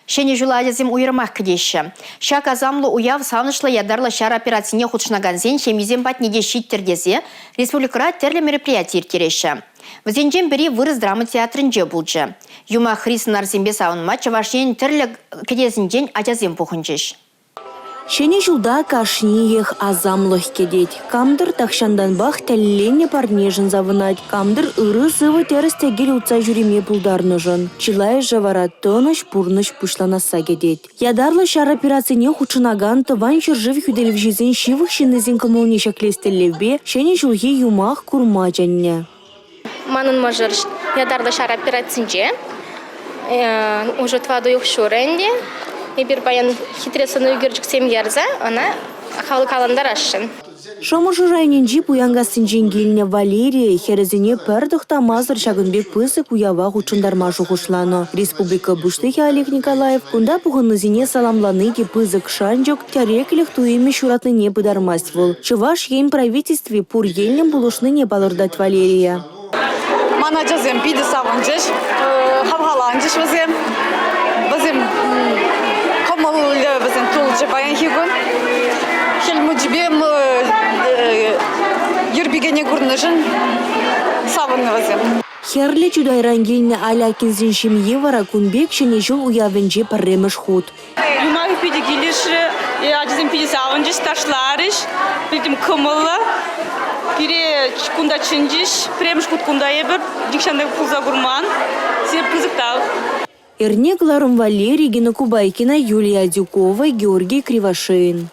Ҫӗнӗ ҫула ачасем уйрӑмах кӗтеҫҫӗ. Ҫак асамлӑ уяв савӑнӑҫлӑ ятарлӑ ҫар операцине хутшӑнакансен ҫемйисем патне те ҫиттӗр тесе республикӑра тӗрлӗ мероприяти ирттереҫҫӗ. Вӗсенчен пӗри вырӑс драма театрӗнче пулчӗ. Юмахри сӑнарсемпе савӑнма Чӑваш Ен тӗрлӗ кӗтесӗнчен ачасем пухӑнчӗҫ. Ҫӗнӗ ҫулта кашниех асамлӑх кӗтет. Кам-тӑр тахҫантанпах тӗлленнӗ парнешӗн савӑнать, кам-тӑр ырӑ-сывӑ тӗрӗс-тӗкел утса ҫӳреме пултарнӑшӑн. Чылайӑшӗ вара тӑнӑҫ пурнӑҫ пуҫланасса кӗтет. Ятарлӑ ҫар операцине хутшӑнакан Тӑван ҫӗршыв хӳтӗлевҫисен ҫывӑх ҫыннисен кӑмӑлне ҫӗклес тӗллевпе Ҫӗнӗ ҫулхи юмах курма чӗннӗ. Манӑн мӑшӑр ятарлӑ ҫар операцинче. Уже тӑватӑ уйӑх ҫурӑ ӗнтӗ. Эпир паян хитре сӑн ӳкерчӗксем ярса ӑна хавхалантарасшӑн. Шӑмӑршӑ районӗнчи Пуянкассинчен килнӗ Валерия хӗрӗсене пӗр тӑхтамасӑр ҫакӑн пек пысӑк уява хутшӑнтарма шухӑшланӑ. Республика Пуҫлӑхӗ Олег Николаев кунта пухӑннисене саламлани те пысӑк шанчӑк, тӗреклӗх туйӑмӗ ҫуратнине пытармасть вӑл. Чӑваш Ен Правительстви пур енлӗн пулӑшнине палӑртать Валерия. Ман ачасем питӗ савӑнчӗҫ, хавхаланчӗҫ вӗсем. Вӗсем кӑмӑллӑ вӗсем тулчӗ паянхи кун. Хӗл Мучипе Юрпикене курнӑшӑн савӑннӑ вӗсем. Хӗрлӗ Чутайран килнӗ Алякинсен ҫемйи вара кун пек Ҫӗнӗ ҫул уявӗнче пӗрремӗш хут. Юмахӗ питӗ килӗшрӗ. Ачасем питӗ савӑнчӗҫ, ташларӗҫ. Питӗ кӑмӑллӑ. Пире кунта чӗнчӗҫ. Пӗрремӗш хут кунта эпӗр. Нихҫан та пулса курман. Сире пысӑк тав. Эрне кӑларӑм валли Регина Кубайкина, Юлия Адюкова, Георгий Кривошеин.